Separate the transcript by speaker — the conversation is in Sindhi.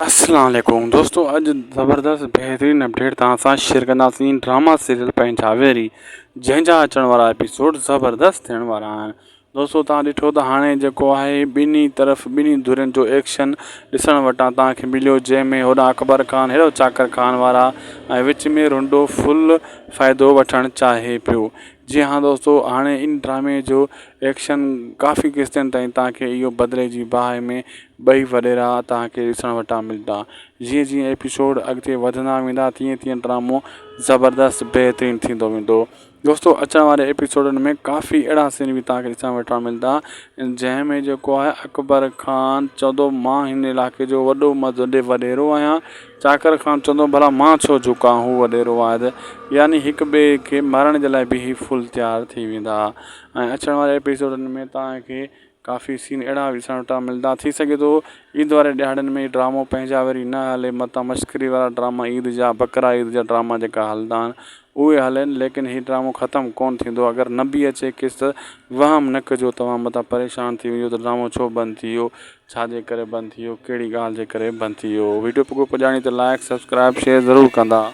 Speaker 1: السلام عليڪم دوستو اڄ زبردست بهترين اپڊيٽ توهان سان شيئر ڪنداسين ڊراما سيريل پنهنجا ويري جنهن جا اچڻ وارا ايپيسوڊ زبردست ٿيڻ وارا آهن دوستو توهان ڏٺو ته هاڻي جيڪو آهي ٻنهي طرف ٻنهي ڌرين جو ايڪشن ڏسڻ وٽان توهان کي مليو جنهن ۾ هوڏانهن اڪبر خان هيڏو چاڪر خان وارا ۽ وچ ۾ رنڊو فل فائدو وٺڻ چاهي پيو جي ها دوستو هاڻي ان ڊرامي جو ايڪشن ڪافي قسطن تائين توهان کي اهو بدلي جي باهه ۾ ٻئي وڏيرا توهان کي ڏسڻ وٽان ملدا. جيئن جيئن ايپيسوڊ اڳتي وڌندا ويندا تيئن تيئن ڊرامو زبردست بهترين ٿيندو ويندو. دوستو اچڻ واري ايپيسوڊن ۾ ڪافي اهڙا سين به توهان کي ڏسڻ وٽان ملدا جنهن ۾ جيڪو آهي اڪبر خان چوندو مان هن علائقي جو وڏو وڏيرو آهيان چاڪر خان چوندو ڀلا مان ڇو جهڪان هو وڏيرو آهي ته يعني هڪ ٻئي کي مارڻ جي لاء به هي فل تيار ٿي ويندا ۽ اچڻ واري ايپيسوڊن ۾ توهان کي ڪافي سين اهڙا به ڏسڻ وٽان ملندا ٿي سگهي ٿو عيد واري ڏهاڙن ۾ ڊرامو پنهنجا وري نه هلي متان مشڪري وارا ڊراما عيد جا بقرا عيد جا ڊراما جيڪا هلندا آهن اهي هلن ليڪن هي ڊرامو ختم ڪونه ٿيندو اگر نه به اچي قسط وهم نه ڪجو توهان متان پريشان ٿي وڃو ته ڊرامو ڇو بند ٿي ويو ڇا جي ڪري بند ٿي ويو ڪهڙي ڳالهه جي ڪري بند ٿي ويو ويڊيو پڳو پڄاڻي تي لائڪ سبسڪرائب شيئر ضرور ڪندا.